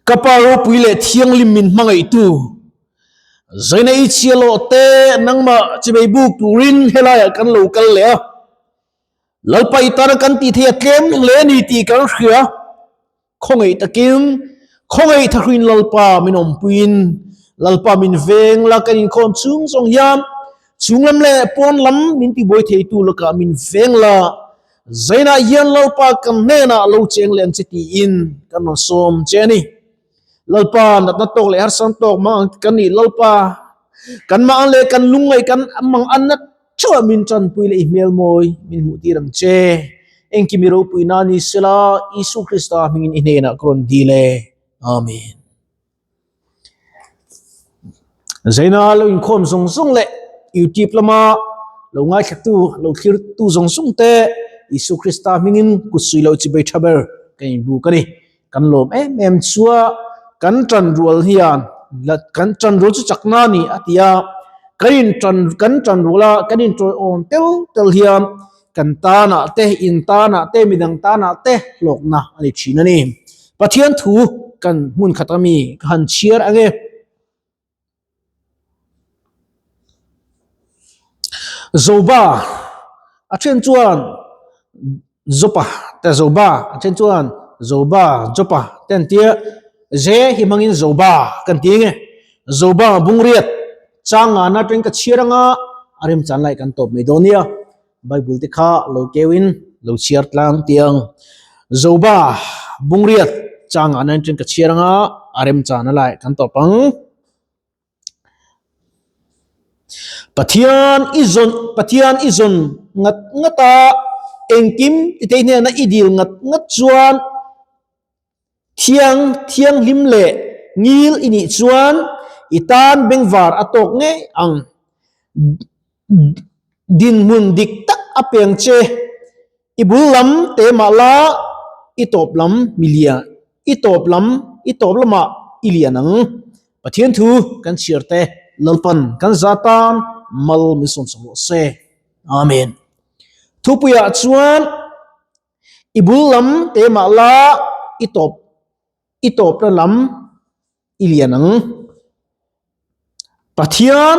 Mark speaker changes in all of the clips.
Speaker 1: Ka Pa ropui leh thianghlim min hmangaihtu, Zaina i chhia lawh te nangmah chimei buk turin helaiah kan lo kal leh a. Lalpa i tana kan tih theih a tlem hle a ni tih kan hria. Khawngaih takin, khawngaih thahruin Lalpa min awmpuiin, Lalpa min veng la kan inkhawm chung zawng hian chhunglam leh pawn lam min tibuai theitu lakah min veng la. Zainah hian Lalpa kan hnenah lo cheng leh ang che tiin kan rawn sawm che a ni. Lalpa natna tawk leh harsan tawk mang ang kan nih Lalpa, kan mang ang leh kan lungngaih kan mang an nat theuh ah min tanpui leh i hmel mawi min hmuh tir ang che. Engkim i ropui na ni sela Isu Krista hmingin i hnenah ka rawn dil e. Amen. Zaina lo inkhawm zawng zawng leh YouTube lama lo ngaithlatu lo thlirtu zawng zawng te Isu Krista hmingin kut sui loh chi bei tha ber kan inbuk a ni. Kan lawm em em chua kan tan rual hian kan tan rual chu chakna a ni a ti a, kan in tan kan tan rual a kan intawiawm tel tel hian kan tanah te, in tanah te, midang tanah te hlawkna a ni thin a ni. Pathian thu kan hmun khat ami ka han chhiar ang e. Zoba a then chuan Zopa te Zoba a then chuan Zoba Jopa te an tia Ze hi hmangin Zoba kan ti ang e. Zoba bungriat changana atangin ka chhiar anga a remchan lai kan tawp mai dawn nia. Bible te kha lo keuin lo chhiar tlang tiang Zoba bungriat changah nan chen ka chhiar anga a remchan a lai kan tawp ang. Pathian i zawn Pathian i zawn ngat ngat a engkim ti thei hnena i dil ngat ngat chuan Thiang thianghlim leh ngil i nih chuan i tan bengvar a tawk ngei ang. Dinhmun dik tak a peng che. I bul lam te mah la i tawp lam mi lian, i tawp lam, i tawp lamah i lian ang. Pathian thu kan chhiar te Lalpan kan za tan mal min sawn chho rawh se. Amen. Thupuiah chuan. I bul lam te mah la i tawp i tawpna lam i lian ang. Pathian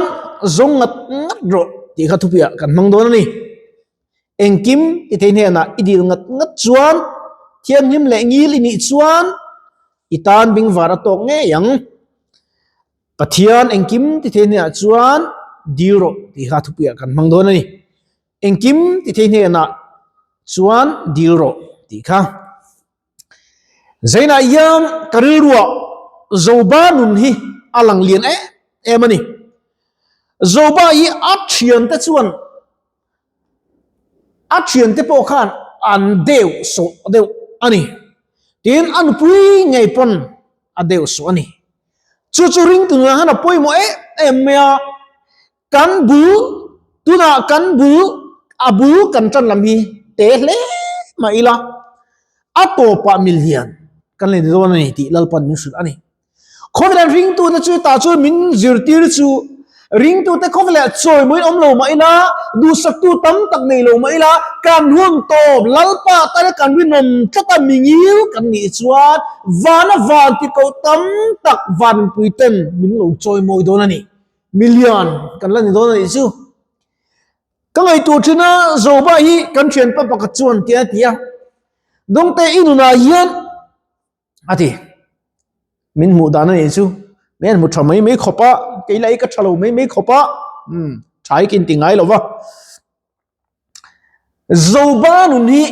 Speaker 1: zawng ngat ngat rawh tih kha thupuiah kan hmang dawn a ni. Engkim i thei hnenah i dil ngat ngat chuan thianghlim leh ngil i nih chuan i tan bengvar a tawk ngei ang. Pathian engkim ti thei hnenah chuan dil rawh tih kha thupuiah kan hmang dawn a ni. Engkim ti thei hnenah chuan dil rawh tih kha. Zainah hian ka rilruah Zoba nun hi a lang lian em em a ni. Zoba hi a thiante chuan a thiante pawh khan an deuh sawh deuh a ni. Tin, a nupui ngei pawn a deuh sawh a ni. Chu chu ringtu nunah hian a pawimawh em em mai a. Kan bul, tunah kan bul, a bul kan tan lam hi te hle mah ila, a tawpah mil hian kan la ni dawn a ni tih Lalpan min hrilh a ni. Khawvelah ringtute chu tah chuan min zirtir chu ringtute khawvelah chawimawiin awm lo mah ila, duhsaktu tam tak nei lo mah ila, kan hun tawp Lalpa tana kan rinawm tlata mingil kan nih chuan vana van tikoh tam tak vanpuiten min lo chawimawi dawn a ni. Million kan la ni dawn a nih chu. Ka ngaihtuah thin a, Zoba hi kan thianpa pakhat chuan ti a ti a, Dawngte i nunah hian a ti. Min hmuh dan a nih chu, min han hmu tha mai mai khawp a, kei lah hi ka tha lo mai mai khawp a, umm tha hi ka inti ngai lo va. Zoba nun hi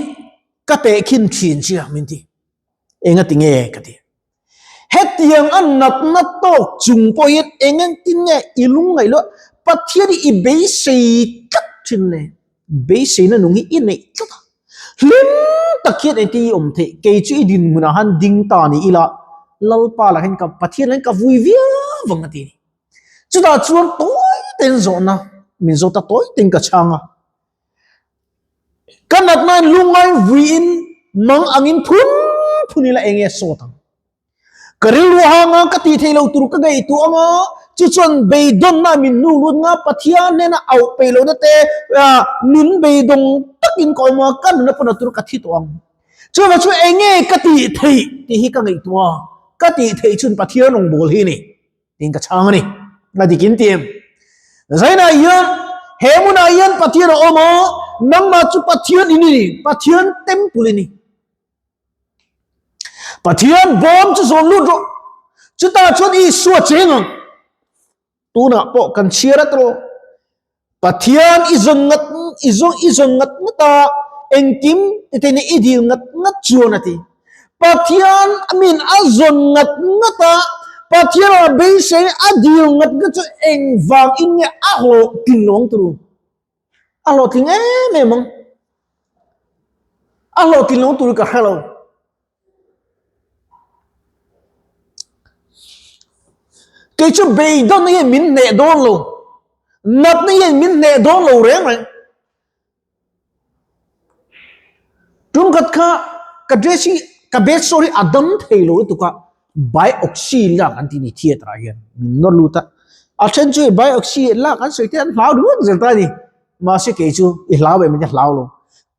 Speaker 1: ka tehkhin thin chia min ti. Enga ti nge ka ti. Hetiang a natna tawk chung pawh hian eng engtin nge i lungngaih loh a, Pathian hi i beisei tlat thin le, beiseina nung hi i neih tlat a, hlim tak hian engtin i awm theih, kei chu i dinhmunah han ding ta ni ila, Lalpa lah hian ka Pathian lah hian ka vui viau vang a ti a ni. Chutah chuan tawi tein zawhna min zawt a, tawi tein ka chhang a. Ka natna in lungngai vuiin mang angin phun phun ila eng nge sawt ang? Ka rilru hanga ka tih theih loh tur ka ngaihtuah anga chu chuan beidawnna min hnu lut nga Pathian hnena auh peih lohna te nun beidawng takin ka awm a, ka nuna pawn a tur ka thi tawh ang. Chuvang chu enge ka tih theih tih hi ka ngaihtuah a, ka tih theih chun Pathian rawngbâwl hi a ni tiin ka chhang a ni. A dik in ti em? Zainah hian he hmunah hian Pathian a awm a, nangmah chu Pathian in i ni, Pathian temple i ni. Pathian bawm chu zawn lut rawh, chutah chuan Isua cheng ang. Tunah pawh kan chhiar a tawh. Pathian i zawn ngat i zawn i zawn ngat ngat a, engkim tete nih i dil ngat ngat chuan a ti. Pathian min a zawn ngat ngat a, Pathian a beisei a dil ngat ngat chu engvang in nge a hlawhtling lo ang turu? A hlawhtling em em ang. A hlawhtling lo tur ka hre lo. Kei chu beidawn hian min hneh dawn lo. Natna hian min hneh dawn lo reng reng. Tum khat kha ka dress hi ka bed sore hi a dam thei lo lutuk a, bioxy lak an ti ni theatre ah hian min nawr lut a. A then chu bioxy lak an sawi te an hlau ringawt zel ta a ni. Mahse kei chu i hlau em i hlau lo.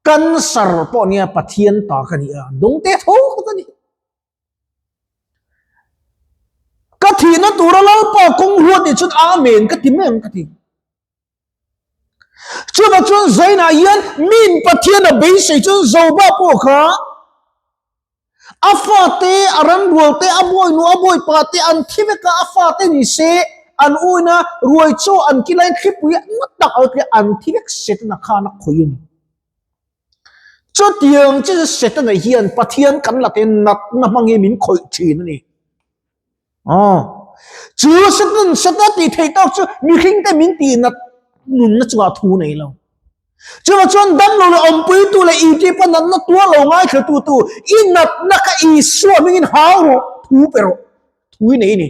Speaker 1: Cancer pawh nia Pathian ta ka ni a, dawngte tho kha ka ni. Ka thihna tura Lalpa kawng ruat nih chuan Amen ka ti mai ang ka ti. Chuvang chuan Zainah hian min Pathian a beisei chuan Zoba pawh kha a fate, a ranrual te, a bawinu, a bawipa te an thi vek a, a fate ni se an uina ruai chaw an kilaiin thlipui ngat tak a tia an thi vek Setana khan a khawih a ni. Chutiang chu Setana hian Pathian kan la te natna hmangin min khawih thin a ni. Aw. Chu Satan Setana tih theih tawk chu mihring te min tih nat nunna chungah thu nei lo. Chuvang chuan damlo leh awmpuitu leh Egypt a natna tuar lo ngaithla tu i natna kha Isua hmingin hau rawh, thu pe rawh, thu i nei a ni.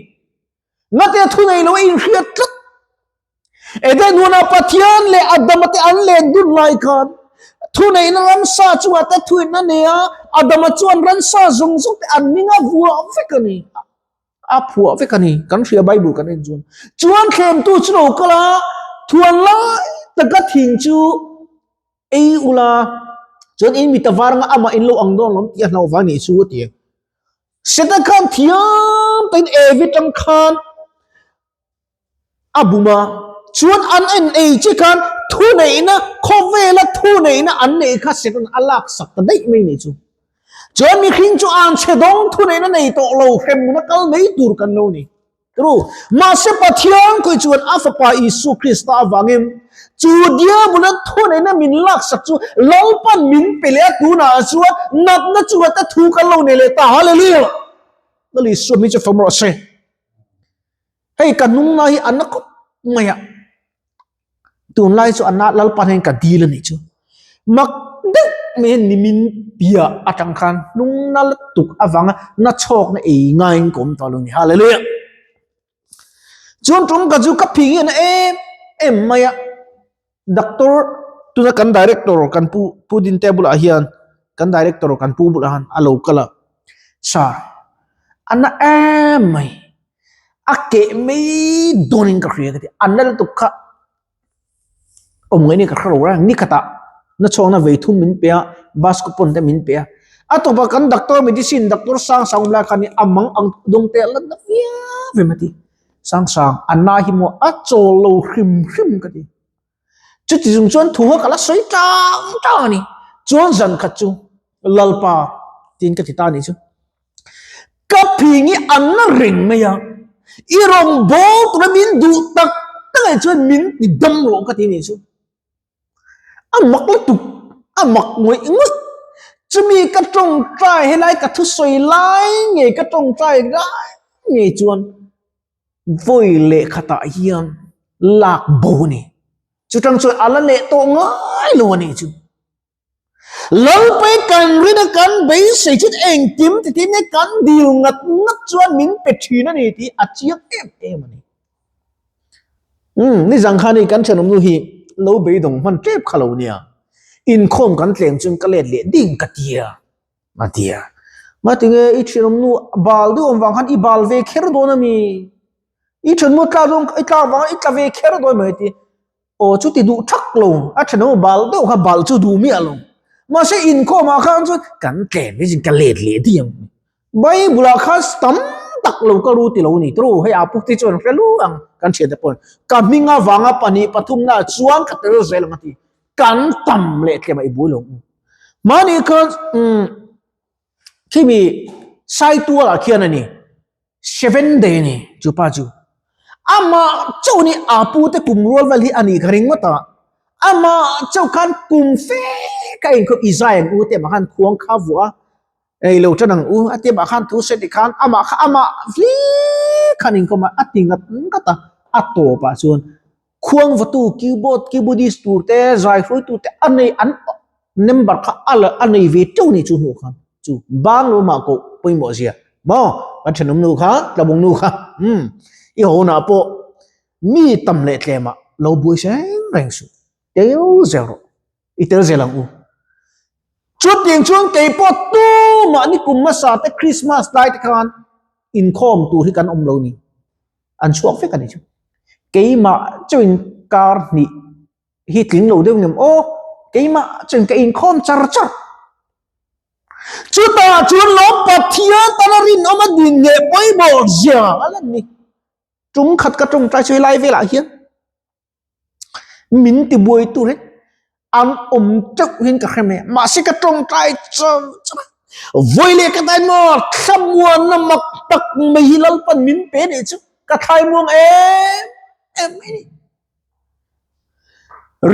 Speaker 1: Ngate thu nei lo a inhriat tlat. Eden hunah Pathian leh Adama te an len dun lai khan thuneihna ramsa chungah te thuin a nei a, Adama chuan ramsa zawng zawng te an hming a vuah vek a ni. A phuah vek a ni. Kan hria Bible kan en chuan. Chuan thlemtu chu lo kal a, thuan lai taka thing chu ei ula, chuan in mit a var anga amah in lo ang dawn lawm tih a hlauh vang nih chu a ti a. Seta khan thiam takin Evi tang khan a bum a, chuan an en ei che khan thuneihna, khawvela thuneihna an neih kha Satan a laksak ta daih mai nih chu. Chuan mihring chu an chhe dawng thuneihna nei tawh lo hremna kal mai tur kan lo ni. Tru. Mahse Pathian khawi chuan a fapa Isua Krista avangin chu diabula thuneihna min laksak chu Lalpan min pe leh a, tunah chuan natna chungah te thu kan lo nei leh ta. Hallelujah! Lal Isua hming chu fam rawh se. Hei ka hnung lai hi a na khawp mai a, tunlai chu a na Lalpa hian ka dil a nih chu. Mak deuh mai hian nimin piah atang khan hnung na lutuk avanga na chhawkna ei ngaiin ka awm tawh lo ni. Hallelujah! Chuan tum ka chu ka phih hian a em em mai a. Doctor tuna kan director kan pu pu Dinte bulah hian kan director kan pu bulah hian a lo kal a sir a na em mai a keh mai dawnin ka hria ka ti a na lutuk kha awm ngaih ni ka hre lo reng ni khatah na chhuakna vei thum min pe a bus coupon te min pe a a tawpah kan doctor medicine doctor sang sang awm lai khan a mang ang dawng te a la na viau em a ti. Sangsang, a na hi maw a chawl lo hrim hrim ka ti. Chuti chung chuan thu kha ka la sawi tang tang a ni. Chuan zan khat chu Lalpa tiin ka ti ta a nih chu. Ka phing hi a na reng mai a, i rawn bawl tura min duh tak tak ah chuan min ti dam rawh ka ti a nih chu. A mak lutuk, a mak ngawih ngawih. Chumi ka tawngtai helai ka thusawi lai ngei ka tawngtai lai ngei chuan vawi leh khatah hian lak bo a ni. Chutang chuan a la leh tawh ngai lo a nih chu. Lalpai kan rin a kan beisei chuan engkim ti tin nge kan dil ngat ngat chuan min pe thin a ni tih a chiang em em a ni. Umm nizang khan hei kan thenawm nu hi lo beidawng hman tep kha lo nia, inkhawm kan tlem chuan ka let leh ding ka tia a tia. Ngatinge i thenawm nu bal deuh awm vang khan i bal ve kher dawn a mi? I thenawm tla dawn i tla vang i tla ve kher dawn mai a ti. Aw chu ti duh thak lo, a thenawm bal deuh kha bal chu duh miah lo. Mahse inkhawmah khan chuan kan tlem hi ka let leh daih ang. Bible ah khan tam tak lo ka ru ti lo ni tru hei a pukte chuan hre lu ang kan thiante pawh ka hming avanga pahnih pathumna chuan ka tel zel ang a ti kan tam leh tlem a i bui lo ang u. Mahni khan umm khimi Saitual ah khian a ni seven day a ni chu pa chu amah chauh ni a pute kum rual vel hi a nih ka ring ngawt a amah chauh khan kum fe ka inkhawp i zai ang u te mah khan khuang kha vuah a. Ei lo tan ang u a ti amah khan thu se ti khan amah kha amah hlir khan inkawm a, a ti ngat ngat a, a tawpah chuan khuangvatu keyboard keyboardist tur te zai hruaitu te a nei an member kha a la a nei ve teuh ni chu hnuh khan chu bang lo mah koh pawimawh zia maw kan thenawm nu kha tlabung nu kha umm i hawnah pawh mi tam leh tlemah lo buai reng reng suh tel zel rawh. I tel zel ang u. Chutiang chuan kei pawh tumah ni kum hmasa te Christmas lai te khan inkhawm tur hi kan awm lo ni. An chhuak vek a ni chu. Keimah chuin kar hnih hi tling lo deuh ngem aw, keimah chuin ka inkhawm char char. Chutah chuan lawm Pathian tana rinawm a din leh pawimawh zia a lan ni. Tum khat ka tawngtai chu helai velah hian Min ti buai tur hi an awm teuh hian ka hre mai a, mahse ka tawngtai char char a, vawi leh ka tain maw thlamuanna mak tak mai hi Lalpan min pe nih chu ka thlaimuang em em mai a ni.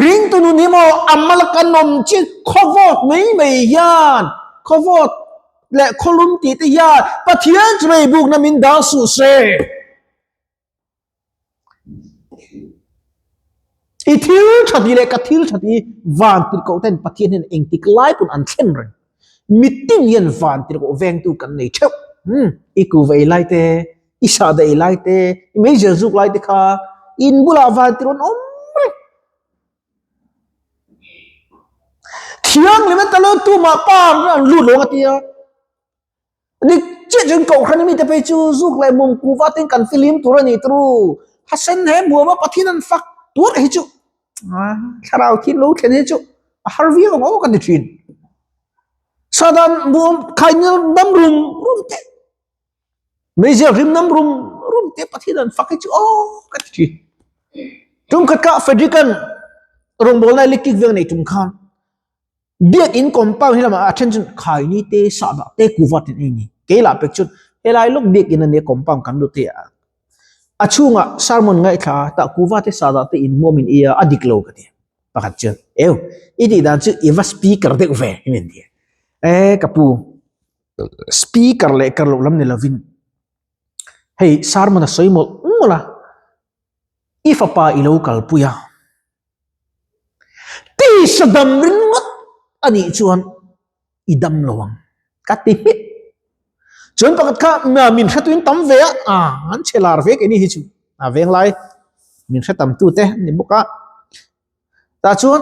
Speaker 1: Ringtu nun hi maw a mal ka nawm chi khawvawt mai mai hian khawvawt leh khawlum tih te hian Pathian chu hei bukna min dang suh se. I thil tha ti leh ka thil tha ti van tirhkoh ten Pathian hian engtik lai pawn an thlen reng. Mitin hian van tirhkoh vengtu kan nei theuh. Hmm, i kuva ei lai te, i sahdah ei lai te, i meizial zuk lai te kha in bulah van tirh an awm reng. Thianghlim ta lo tumah pa an lut lo ang a tia. Dik chiah chuan kohhran mite phei chu zuk leh mum kuva ten kan filim tur a ni turu. Hasen he muama Pathian an fak tuar hi chu thlarau thil lo thlen hi chu a har viau ang aw ka ti thin. Sadan muam khainil dam rum rum te meizial rim nam rum rum te Pathian an fak hi chu aw ka ti thin. Tum khat kha Frederick-a'n rawngbawlna electric veng nei tum khan Biakinn compound hi lamah a then chuan khaini te sahdah te kuva ten ei ni. Kei lah pek chuan helai lawk biakinn ania compound kan lut te a. A chhungah sermon ngaihthla a tah kuva te sahdah te inhmuam in ei a, a dik lo ka ti. Pakhat chuan eu i tih dan chu i va speaker deuh ve hi min ti. E ka pu speaker leh kar loh lam ni lovin hei sermon a sawi mawlh mawlh a i fapa i lo kalpui a. Tisa dam ringawt a nih chuan i dam lo ang ka ti hmiah. Chuan pakhat kha min hretuin tam ve a, a an chhe lar ve keini hi chu a veng lai min hre tam tu te ni bawk a. Tah chuan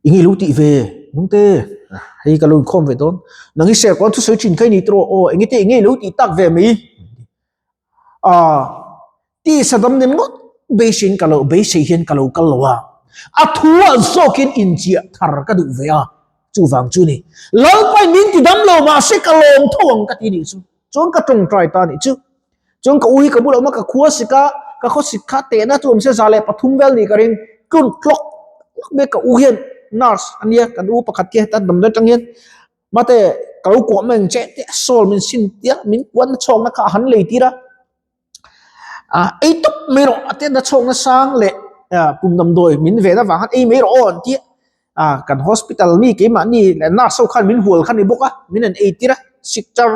Speaker 1: i nge lo tih ve nungte hei ka lo inkhawm ve dawn nang hi serkawn thusawi thin kha i ni tawh aw enge te i nge lo tih tak ve mai. Aaa tisa dam nen ngawt beiseiin ka lo beisei hian ka lo kal lo a, a thu ah zawkin inchiah thar ka duh ve a, chuvang chu ni. Lalpain min ti dam lo mahse ka lawm tho ang ka ti nih chu, chuan ka tawngtai ta nih chu. Chuan ka u hi ka bulah awm a, ka khua sik a, ka khaw sik kha tehna chu awm se 103 vel nih ka ring, tlun tlawk tlawk mai ka u hian nurse a nia, kan u pakhat khi heta damdawi atang hian Mate, ka lo kuah mai ang che tih a sawl min sin tia min kuahna chhawkna kha a han lei tir a. Ah, ei tawp mai rawh a tia na chhawkna sang leh kum damdawi min ven avang khan ei mai rawh aw an ti a. Ah, kan hospital mi keimahni leh nurse ho khan min hual kha ni bawk a, min han ei tir a, sik char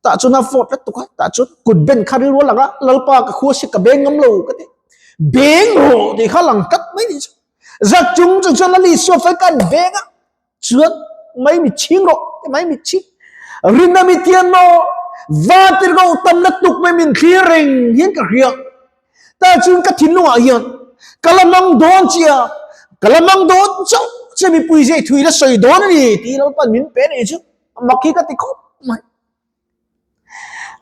Speaker 1: tah chuan a vawt rat tuk a, tah chuan kut ben kha rilru a lang a, Lalpa ka khua si ka beng ngam lo ka ti. Beng rawh tih kha a lang tlat mai ni chu. Zak chung chung chuan Lali suak kan beng a. Chuan mai mi chhing rawh ti mai mi chhing rinna mi tian maw vatir ko tam na tuk mai min thlir reng hian ka hria ta chuan ka thinlungah hian ka la mang dawn chia ka la mang dawn chauh che mipui zai thui la sawi dawn a ni tih Lalpan min pe a nih chu mak hi ka ti khawp mai.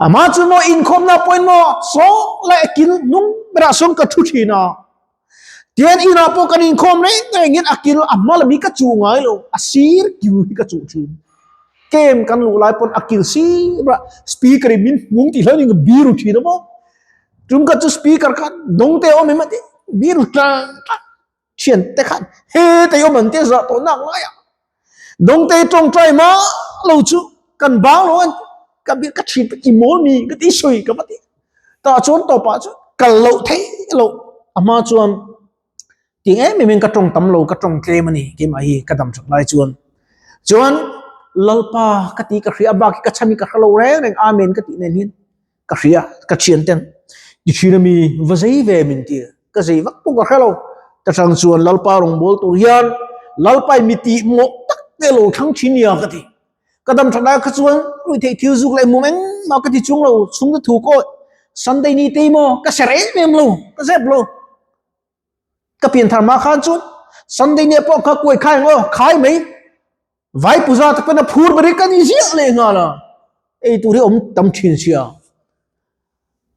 Speaker 1: Amah chu maw inkhawmna pawhin maw saw lai a kil hnung berah sawn ka thu thin a. Tian inah pawh kan inkhawm reng rengin a kil a hma lam hi ka chuh ngai lo, a sir kil hi ka chuh thin. Camp kan luh lai pawn a kil sir a, speaker in min hmung tih hlauhin ka biru thin a maw. Tum khat chu speaker khan dawng te a awm em a ti, biru tlang tlang. Thian te khan he te awm an tia zah tawh nak lai a. Dawng te tawngtai mah lo chu kan bang lo an ti, ka bir ka thin i mawl mi ka ti sawi ka va ti. Tah chuan tawpah chuan kal loh theih loh a hma chuan tih em em in ka tawng tam lo ka tawng tlem a ni keimah hi ka dam that lai chuan chuan Lalpa ka ti ka hria a bak hi ka chhan hi ka hre lo reng reng amen ka tih nen hian ka hria ka thian ten i thin ami va zei ve min ti ka zei vak pawh ka hre lo ta chang chuan Lalpa rawngbâwl tur hian Lalpa i mi tih mawh tak te lo thlang thin nia ka ti. Ka dam that lai kha chuan ruihtheih thil zuk leh mum engmah ka ti chung lo, chhungte thu kawi Sunday ni te maw ka ser em em lo, ka zep lo. Ka pian thar hma khan chuan Sunday ni ah pawh kha kuai khai ang aw, khai mai. Vai puja te pawn a phur ber hi ka ni ziah leh nghal a, ei tur hi awm tam thin sia.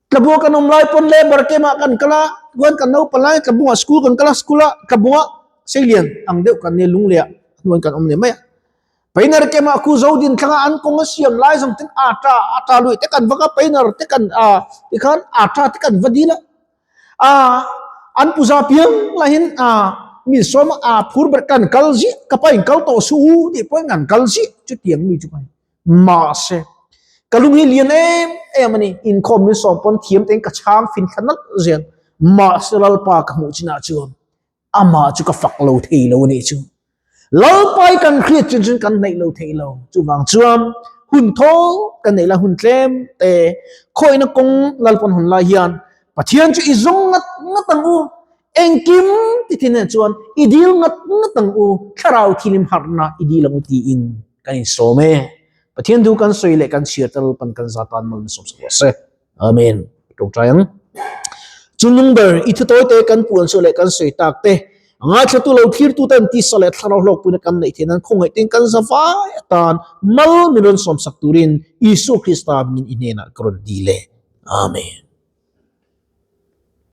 Speaker 1: Tlabua kan awm lai pawn labour camp ah kan kal a, chuan kan naupang lai Tlabungah school kan kal a, school ah Tlabungah Seilian ang deuh kan nia Lungleiah hnuaiin kan awm leh mai a. Painer camp ah khu Zodin thlanga an kawng a siam lai zawng ten ata ata lui te kan vak a, painer te kan a tikhan ata te kan va dil a. A an puza piang lahin a min sawm a, a phur ber kan kal ziah ka pa in kal tawh suh u tih pawhin kan kal ziah chutiang mi chu ka ni. Mahse, ka lung hi lian em em a ni, inkhawm min sawm pawn thiam tein ka chhang fin thla nalh zel. Mahse, Lalpa ka hmuh chinah chuan amah chu ka fak lo thei lo a nih chu. Lalpa hi kan hriat chin chuan kan hnaih lo thei lo. Chuvang chuan hun thawl kan neih lai hun tlem te khawihna kawng Lalpawn hawn lai hian Pathian chu i zawng ngat ngat ang u. Engkim ti thin ah chuan i dil ngat ngat ang u, thlarau thilim harhna i dil ang u tiin kan insawm e. Pathian thu kan sawi leh kan chhiar te Lalpan kan za tan mal min sawmsak rawh se. Amen. Tawngtai ang. Chungnung ber i thu tawi te kan puan chu leh kan sawi tak te, ngaithlatu lo thlirtu ten tisa leh thlarau hlawkpuina kan neih theih nan khawngaih ten kan za vai atan mal min rawn sawmsak turin Isua Krista min i hnenah ka rawn dil e. Amen.